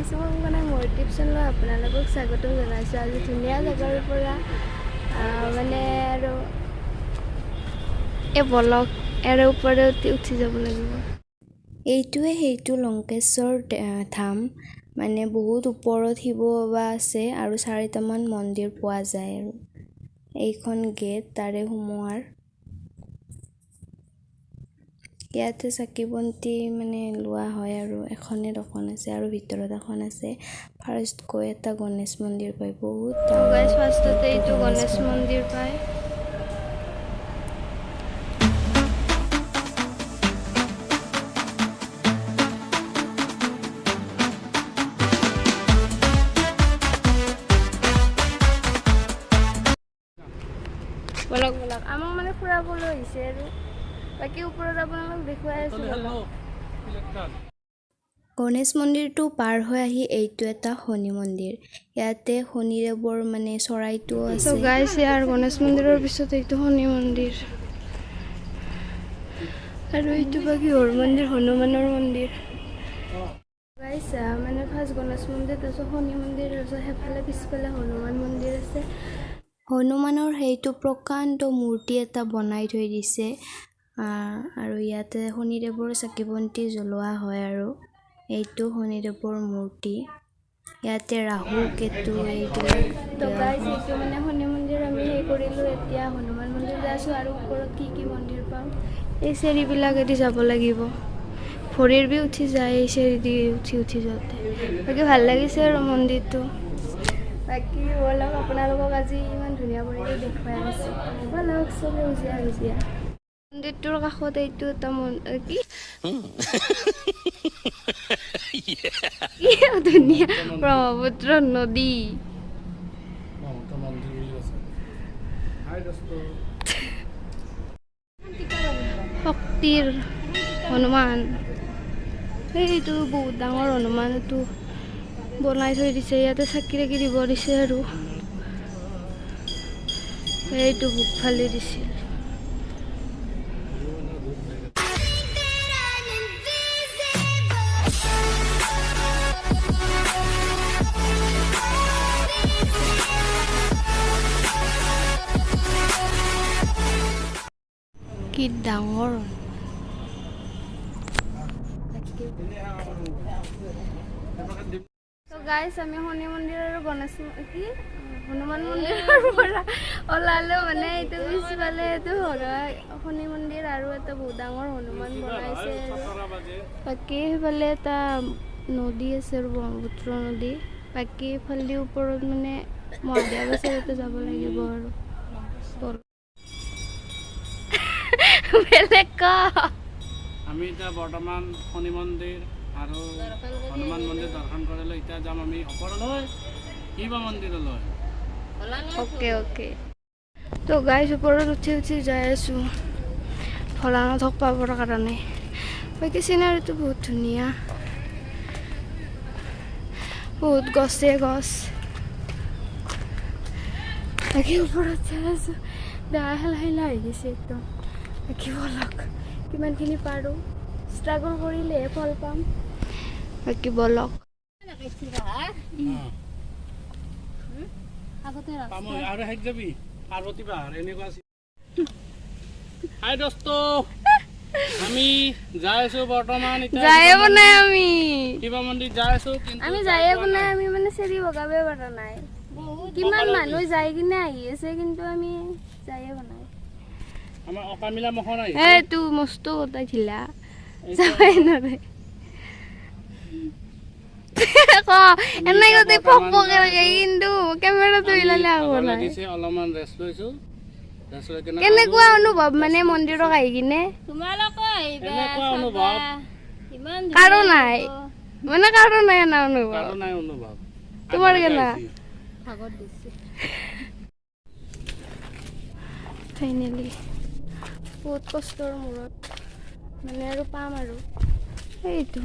গাইছ, মই মানে মোৰ ইউটিউব চেনেলত আপোনালোকক স্বাগতম জনাইছোঁ। আজি ধুনীয়া জেগাৰ পৰা মানে আৰু এই বলক ইয়াৰে ওপৰে উঠি উঠি যাব লাগিব। এইটোৱে সেইটো লংকেশ্বৰ ধাম, মানে বহুত ওপৰত শিৱ বাবা আছে আৰু চাৰিটামান মন্দিৰ পোৱা যায়। আৰু এইখন গেট তাৰে সোমোৱাৰ। ইয়াতে চাকি বন্তি মানে লোৱা হয় আৰু এখনে দোকান আছে আৰু ভিতৰত এখন আছে। ফাৰ্ষ্ট গৈ এটা গণেশ মন্দিৰ পায়, বহুত ডাঙৰ গাইছ, ফাৰ্ষ্টতে এইটো গণেশ গণেশ মন্দিৰ। মন্দিৰ পায়। বলক বলক, আমাক মানে ফুৰাবলৈ আহিছে আৰু বাকী ওপৰত আপোনালোক দেখুৱাই আছোঁ, বলক। গণেশ মন্দিৰটো পাৰ হৈ আহি এইটো এটা শনি মন্দিৰ। ইয়াতে শনিদেৱৰ মানে চৰাইটোও ত' আছে। গাইছ, ইয়াৰ গণেশ মন্দিৰৰ পিছত এইটো শনি মন্দিৰ আৰু এইটো বা কিহৰ মন্দিৰ, হনুমানৰ মন্দিৰ। গাইছ, মানে ফাৰ্ষ্ট গণেশ মন্দিৰ, তাৰপিছত শনি মন্দিৰ, তাৰপিছত সেইফালে পিছফালে হনুমান মন্দিৰ আছে। হনুমানৰ সেইটো প্ৰকাণ্ড মূৰ্তি এটা বনাই থৈ দিছে। আৰু ইয়াতে শনিদেৱৰ চাকি বন্তি জ্বলোৱা হয় আৰু এইটো শনিদেৱৰ মূৰ্তি। ইয়াতে ৰাহু কেতু এইবিলাক তো গাইছ, এইটো মানে শনি মন্দিৰ আমি সেই কৰিলোঁ, এতিয়া হনুমান মন্দিৰ যাই আছোঁ আৰু ওপৰত কি কি মন্দিৰ পাওঁ। এই চিৰিবিলাকেদি যাব লাগিব, ভৰিৰ বি উঠি যায় এই চিৰি দি উঠি উঠি যাওঁতে। বাকী ভাল লাগিছে আৰু মন্দিৰটো। বাকী ব'লক, আপোনালোকক আজি ইমান ধুনীয়া পৰিৱেশ দেখুৱাই আছোঁ। ব'লক, চব সেউজীয়া সেউজীয়া। মন্দিৰটোৰ কাষত এইটো এটা মন কি কি ধুনীয়া ব্ৰহ্মপুত্ৰ নদী। মন্দিৰ বুলি আছে। হাই দোস্ত। শক্তিৰ হনুমান, সেইটো বহুত ডাঙৰ হনুমান, এইটো বনাই থৈ দিছে। ইয়াতে চাকি তাকি দিব দিছে আৰু এইটো বুক ফালি দিছিল। কি ডাঙৰ। তো গাইছ, আমি শনি মন্দিৰ আৰু গণেশ কি হনুমান মন্দিৰৰ পৰা ওলালো। মানে এইটো পিছফালে এইটো শনি মন্দিৰ আৰু এটা বহুত ডাঙৰ হনুমান বনাইছে। আৰু বাকী সেইফালে এটা নদী আছে আৰু ব্ৰহ্মপুত্ৰ নদী। বাকী এইফালেদি ওপৰত মানে মহাদেৱ আছে, তাতে যাব লাগিব আৰু ব'ল। বেলেগ ক। আমি এতিয়া বৰ্তমান শনি মন্দিৰ আৰু হনুমান মন্দিৰ দৰ্শন কৰিলোঁ। এতিয়া যাম আমি ওপৰলৈ শিৱ মন্দিৰলৈ। অ'কে অ'কে, তো গাইছ, ওপৰত উঠি উঠি যাই আছোঁ ভোলানাথক পাবৰ কাৰণে। বাকী চিনাৰীটো বহুত ধুনীয়া, বহুত গছে গছ। বাকী ওপৰত যাই আছোঁ, দেহা হেলা হেলা হৈ গৈছে একদম। বাকী ব'লক, কিমানখিনি পাৰোঁ, ষ্ট্ৰাগল কৰিলেহে ফল পাম। বাকী ব'লক। পামহি আৰু শেষ যাবি পাৰ্বতী পাহাৰ এনেকুৱা আছে। হাই দোস্ত, আমি যাই আছো বৰ্তমান এতিয়া যায়ে বনাই আমি শিৱ মন্দিৰ যাই আছো, কিন্তু আমি যাই যায়ে পোৱা বনাই নাই। আমি মানে চেৰি বগাবই পৰা নাই। কিমান মানুহ যাই কিনে আহি আছে, কিন্তু আমি যায়ে বনাই। আমাৰ অকামিলা মুখন আহিছে। এইটো মস্ত গোটাই ঢিলা, যাবই নোৱাৰে। ক, এনে গোটেই ফক ফকে লাগে, কিন্তু কেমেৰাটো আমি ওলালে আকৌ ভাগৰ নাই। লাগিছে, অলপমান ৰেষ্ট লৈছো। ৰেষ্ট লৈ কেনে কেনেকুৱা অনুভৱ মানে মন্দিৰক আহি কিনে? তোমালোকে আহিবা। এনেকুৱা অনুভৱ। ইমান কাৰো নাই মানে, কাৰো নাই এনে অনুভৱ। কাৰো নাই অনুভৱ। তোমাৰ আধালৈকে কেনে? আহিছি। ভাগৰ দিছে। ফাইনেলি বহুত কষ্টৰ মূৰত মানে আৰু পাম আৰু সেইটো।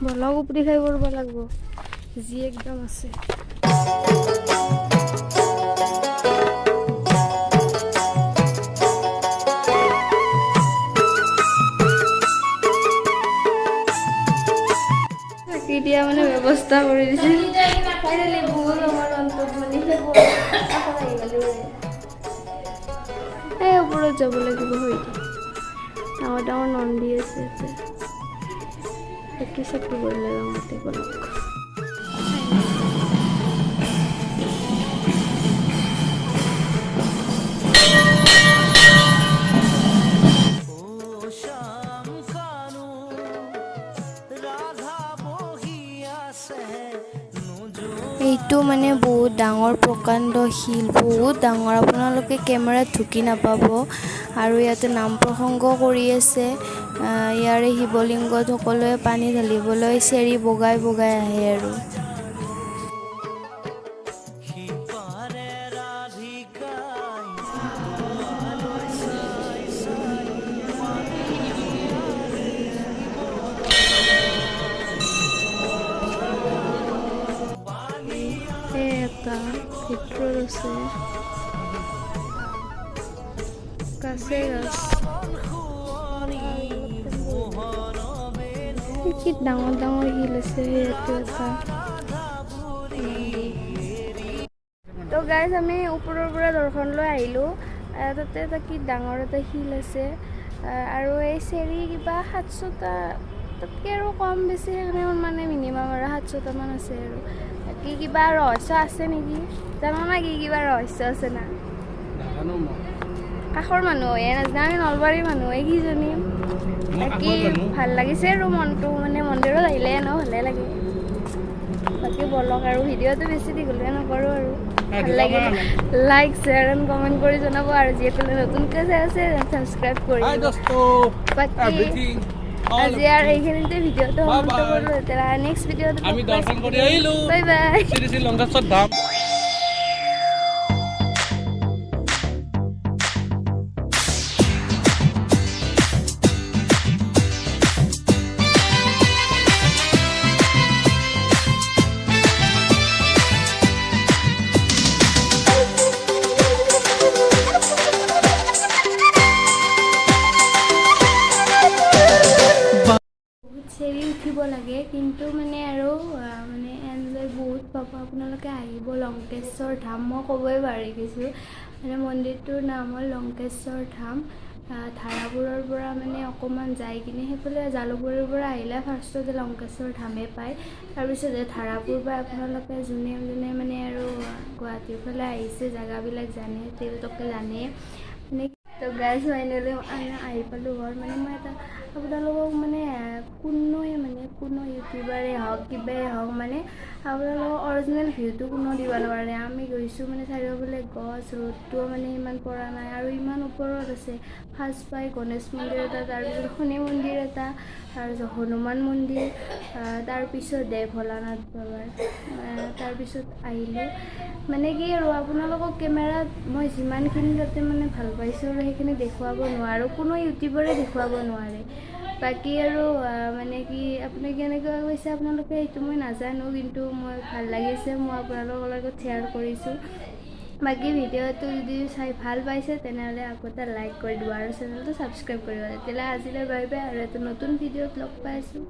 বলক, উপৰি খাই কৰিব লাগিব যি একদম আছে। চাকি দিয়া মানে ব্যৱস্থা কৰি দিছে। ফাইনেলি বহুত আমাৰ অন্তত মানে শিৱ কাষত আহি গ'লো। এই ওপৰত যাব লাগিব। হয়তো ডাঙৰ ডাঙৰ নন্দী আছে ইয়াতে। বাকী চাকি কৰিলে মতে বলক। এইটো মানে বহুত ডাঙৰ প্ৰকাণ্ড শিল, বহুত ডাঙৰ, আপোনালোকে কেমেৰাত ঢুকি নাপাব। আৰু ইয়াতে নাম প্ৰসংগ কৰি আছে। ইয়াৰে শিৱলিংগত সকলোৱে পানী ঢালিবলৈ চেৰি বগাই বগাই আহে আৰু। এই এটা ভিতৰত আছে গাছে গাছ, কি ডাঙৰ ডাঙৰ শিল আছে। ইয়াতে এটা নদী। তো গাইজ, আমি ওপৰৰ পৰা দৰ্শন লৈ আহিলোঁ। তাতে এটা কি ডাঙৰ এটা শিল আছে আৰু এই চেৰি কিবা 700টা, তাতকৈ আৰু কম বেছি, সেইখিনি মানে মিনিমাম আৰু 700টামান আছে। আৰু বাকী কিবা ৰহস্য আছে নেকি জানো না? কি কিবা ৰহস্য আছে না? নাজানো মই। কাষৰ মানুহ হয়ে নাজানো, আমি নলবাৰীৰ মানুহ হয় কি জানিম। মই বাকী কাষৰ মানুহ। ভাল লাগিছে আৰু মনটো, মানে মন্দিৰত আহিলে এনেও ভালে লাগে। বাকী বলক আৰু, ভিডিঅ'টো বেছি দীঘলীয়া নকৰোঁ আৰু। ভাল লাগিলে লাইক, শ্বেয়াৰ এণ্ড কমেণ্ট কৰি জনাব আৰু যিসকলে নতুনকৈ চাই আছে ছাবস্ক্ৰাইব কৰি হাই দিব। দোস্ত। বাকী এভৰিথিং। আজি আৰু এইখিনিতে ভিডিঅ'টো Bye সমাপ্ত bye. কৰোঁ। তেতিয়া নেক্সট ভিডিঅ'ত আমি দৰ্শন কৰি আহিলোঁ। Bye bye. শ্ৰী শ্ৰী লংকেশ্বৰ ধাম। বহুত চেৰি উঠিব লাগে, কিন্তু মানে আৰু মানে এনজয় বহুত পাব। আপোনালোকে আহিব লংকেশ্বৰ ধাম। মই ক'বই পাহৰি গৈছোঁ, মানে মন্দিৰটোৰ নাম হ'ল লংকেশ্বৰ ধাম। ধাৰাপুৰৰ পৰা মানে অকণমান যাই কিনে সেইফালে জালুকবাৰীৰ পৰা আহিলে ফাৰ্ষ্টতে লংকেশ্বৰ ধামেই পায়, তাৰপিছতে ধাৰাপুৰ পায়। আপোনালোকে যোনে যোনে মানে আৰু গুৱাহাটীৰ ফালে আহিছে, জেগাবিলাক জানে, তেওঁলোকে জানে মানে। তো গাইজ, ফাইনেলি আমি আহি পালোঁ ঘৰ। মানে মই এটা আপোনালোকক মানে কোনোৱে মানে কোনো ইউটিউবাৰে হওক, কিবাই হওক, মানে আপোনালোকক অৰিজিনেল ভিউটো কোনো দিব নোৱাৰে। আমি গৈছোঁ মানে চাৰিওফালে গছ, ৰ'দটোও মানে ইমান পৰা নাই আৰু ইমান ওপৰত আছে। ফাৰ্ষ্ট পাই গণেশ মন্দিৰ এটা, তাৰপিছত শনি মন্দিৰ এটা, তাৰপিছত হনুমান মন্দিৰ, তাৰপিছত দেৱ ভোলানাথ বাবাৰ, তাৰপিছত আহিলোঁ। মানে কি আৰু আপোনালোকক কেমেৰাত মই যিমানখিনি তাতে মানে ভাল পাইছোঁ আৰু সেইখিনি দেখুৱাব নোৱাৰোঁ, কোনো ইউটিউবাৰে দেখুৱাব নোৱাৰে। বাকী আৰু মানে কি আপুনি কেনেকুৱা কৈছে আপোনালোকে সেইটো মই নাজানো, কিন্তু মই ভাল লাগিছে, মই আপোনালোকৰ লগত শ্বেয়াৰ কৰিছোঁ। বাকী ভিডিঅ'টো যদি চাই ভাল পাইছে তেনেহ'লে আকৌ এটা লাইক কৰি দিব আৰু চেনেলটো ছাবস্ক্ৰাইব কৰিব। তেতিয়াহ'লে আজিলৈ বাই বাই আৰু এটা নতুন ভিডিঅ'ত লগ পাই আছোঁ।